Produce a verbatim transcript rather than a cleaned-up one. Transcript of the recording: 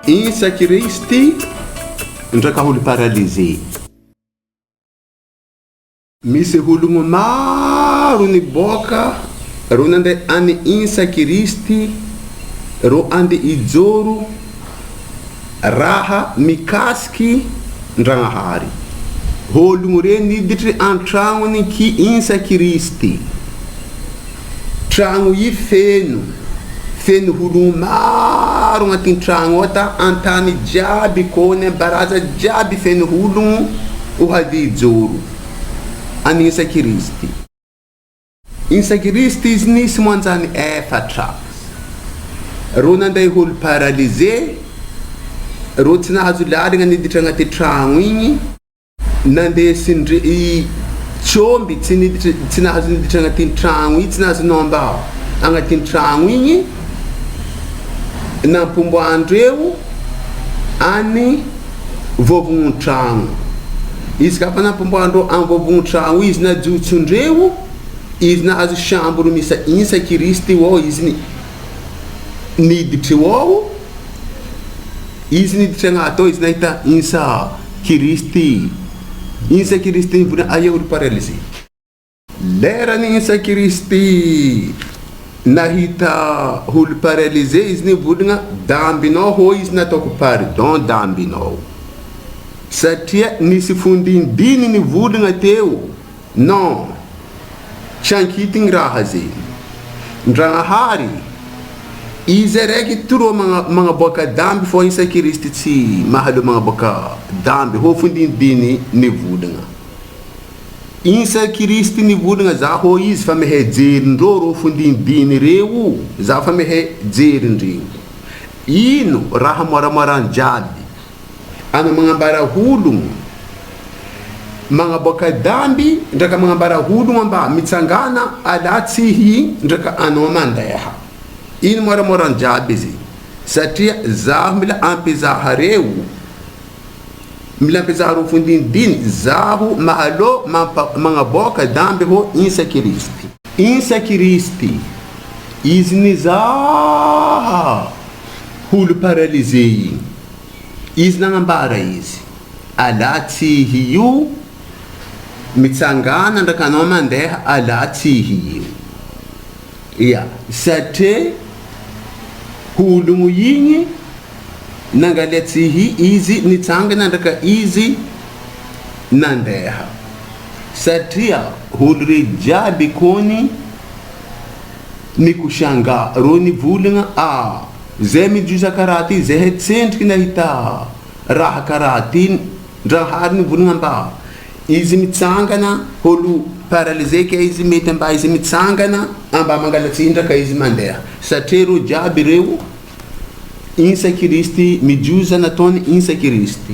Insa Kiristi ndraka hulu paralysé. Mise hulungu maru ni boka, ro nande ani insa Kiristi, ro ande ijoru, raha mikasiki ndrañahari. Hulungu re niditri antrañu ni ki insa Kiristi. Trañu yi fenu, fenu hulungu maru ñati trañu ata antani jabi kone baraza jabi fenu hulungu uhadi joru. Ani insa Kiristi. Insa Kiristi izni si mwandzani efa tra. Ro nande hulu paralysé, ro tsina hazu ladi ñani ditra ñati trañu ini. Nande sindri i chombi tsini, tsina hazu ni ditra ñati trañu, tsina hazu nomba. Añati trañu ini, na mpumbu andreu, ani vovu trañu. Izi kapana mpumbu andreu, an vovu trañu, izi na jutsu ndreu, izi na hazu shamburu misa insa Kiristi wo, izi ni, ni ditra wo, izi ni ditra ñato, izi na ita insa Kiristi. Insa Kiristi ni buna aya hulu paralysé. Lera ni insa Kiristi na hita hulu paralysé, izi ni buna dambi no ho, izi na toku pardon dambi no. Satia ni si fundi dini ni buna teu. No. Chankiti ngraha ze. Ndrañahari. Ize regi turo manga, manga boka dambi fo insa Kiristi tsi mahalo manga boka dambi ho fundi dini ni vuduña. Insa Kiristi ni vuduña za ho izi famehe jeri ndroro fundi dini reu, za famehe jeri ndreu. Inu raha mora mora njabi. Ano manga bara hudung, manga boka dambi, ndraka manga bara hudung amba mitsangana ala tsihi, ndraka ano mandeha. Inu mora mora njabi zi. Satia zahu mila ampi zahareu. Mila ampi zahareu fundi dini, zahu mahalo mampa, manga boka dambi ho insa Kiristi. Insa Kiristi, izi ni zaha hulu paralysé. Izi na ngambara izi. Ala tsihi yu, mitsangana ndraka no mandeha ala tsihi yu. Iya, sate, hulungu yingi, nangale tsihi izi, nitsangana ndraka izi, nandeha. Satia, hulri jabi koni, ni kushanga, roni vulinga, a, ze mijuza karati, ze he tsentri na hita, raha karati, ndrahari ni vulinga mba. Izi mitsangana, hulu paralysé ke izi mete mba, izi mitsangana, amba mangala tsi ndraka izi mandeha. Sateru jabi reu, insa Kiristi, mijuza na toni insa Kiristi.